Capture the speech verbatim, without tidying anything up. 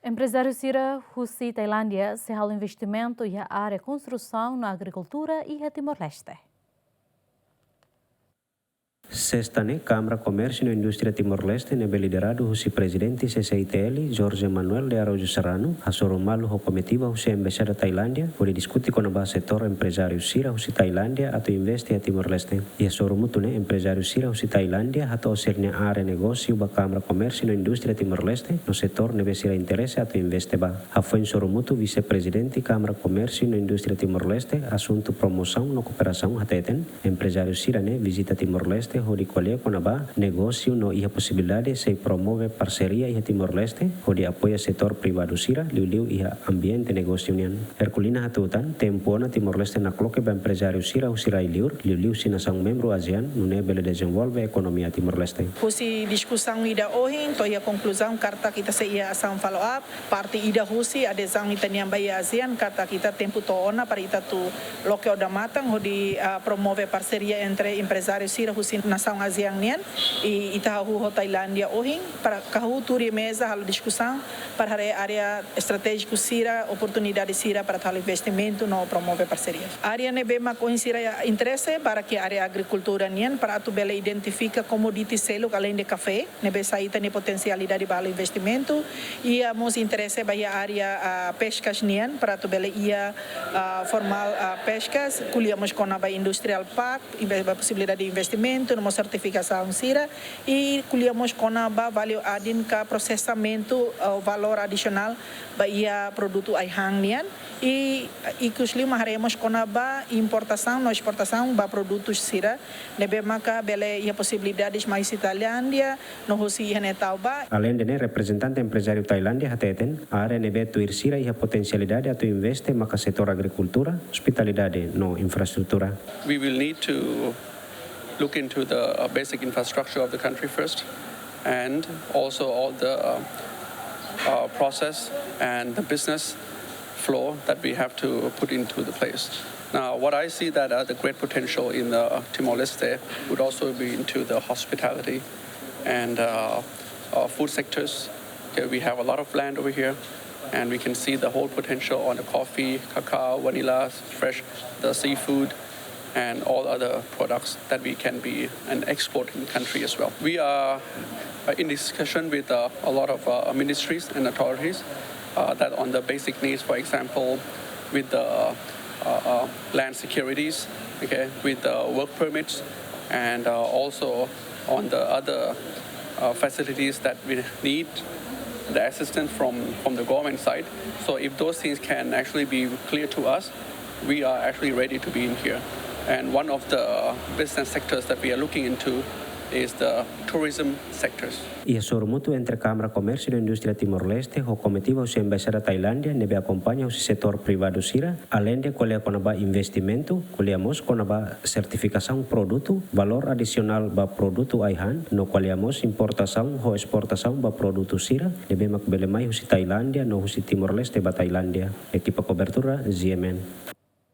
Emprezáriu sira husi Tailándia sei halo investimentu iha área konstrusaun no agrikultura iha Timor-Leste. Sesta ne'e, Kámara Komérsiu no Indústria Timor-Leste ne'ebé lideradu husi Prezidente C C I T L, Jorge Manuel de Araújo Serrano, hasoru malu ho komitiva husi Embaixada Tailándia, hodi diskute kona-ba setór emprezáriu sira husi Tailándia atu investe iha Timor-Leste. Iha sorumutu ne'e, emprezáriu sira husi Tailándia hato'o sira-nia área negósiu ba Kámara Komérsiu no Indústria Timor-Leste, no setór ne'ebé sira interese atu investe ba. Hafoin sorumutu, Vise-Prezidente Kámara Komérsiu no Indústria Timor-Leste, Asuntu Promosaun no Kooperasaun hateten, emprezáriu sira-ne'e vizita Timor-Leste hodi ko'alia kona-ba negósiu no iha posibilidade sei promove parseria iha Timor-Leste hodi apoia setór privadu sira, liuliu iha ambiente negósiu nian. Herculina hatutan, tempu ona Timor-Leste nakloke ba emprezáriu sira husi rai-liur, liuliu husi nasaun membru ASEAN, nune'e bele dezenvolve ekonomia Timor-Leste. Husi diskusaun ida ohin, to'o iha konkluzaun katak ita sei iha asaun follow up, parte ida husi adezaun ita-nian ba iha ASEAN, katak ita tempu to'o ona para ita atu loke odamatan hodi, ah, promove parseria entre emprezáriu sira husi nasaun ASEAN nian, i ita hahú ho Tailándia ohin, para hahú tuir meza halo diskusaun, para haree área estratéjiku sira, oportunidade sira para halo investimentu no promove parseria. Área ne'ebé mak ohin sira interese, barak iha área agrikultura nian, para atu bele identifika komoditi seluk aleinde kafé, ne'ebé sai ita-nia potensialidade ba halo investimentu. Iha mós interese ba iha área, ah, peskas nian, para atu bele iha, ah, formál, ah, peskas, ko'alia mós kona-ba industrial park, inve-, ba posibilidade de investimentu, no mós sertifikasaun sira, i ko'alia mós kona-ba value adding ka prosesamentu, ah, valór adisionál ba iha produtu ai-han nian, i, i ikus liu mak haree mós kona-ba importasaun no esportasaun ba produtus sira, ne'ebé maka bele iha posibilidades mai husi Tailándia, no husi iha ne'e tau ba. Aleinde ne'e, reprezentante emprezáriu Tailándia hateten, área ne'ebé tuir sira iha potensialidade atu investe maka setór agrikultura, ospitalidade no infraestrutura. We will need to look into the, uh, basic infrastructure of the country first, and also all the, uh, uh, process and the business flow that we have to put into the place. Now, what I see that, uh, the great potential in, uh, Timor-Leste would also be into the hospitality and, uh, uh, food sectors. Okay, we have a lot of land over here, and we can see the whole potential on the coffee, cacao, vanilla, fresh, the seafood, and all other products that we can be an exporting country as well. We are, uh, in discussion with, uh, a lot of, uh, ministries and authorities, uh, that on the basic needs, for example, with the, uh, uh, land securities, okay, with the work permits, and, uh, also on the other, uh, facilities that we need the assistance from, from the government side. So if those things can actually be clear to us, we are actually ready to be in here. And one of the business sectors that we are looking into is the tourism sectors. Iha sorumutu entre Kámara Komérsiu no Indústria Timor-Leste ho komitiva husi Embaixada Tailándia ne'ebé akompaña husi setór privadu sira, aleinde ko'alia kona-ba investimentu, ko'alia mós kona-ba sertifikasaun produtu, valór adisionál ba produtu ai-han, no ko'alia mós importasaun ho esportasaun ba produtu sira ne'ebé mak bele mai husi Tailándia no husi Timor-Leste ba Tailándia. Ekipa kobertura, G M N.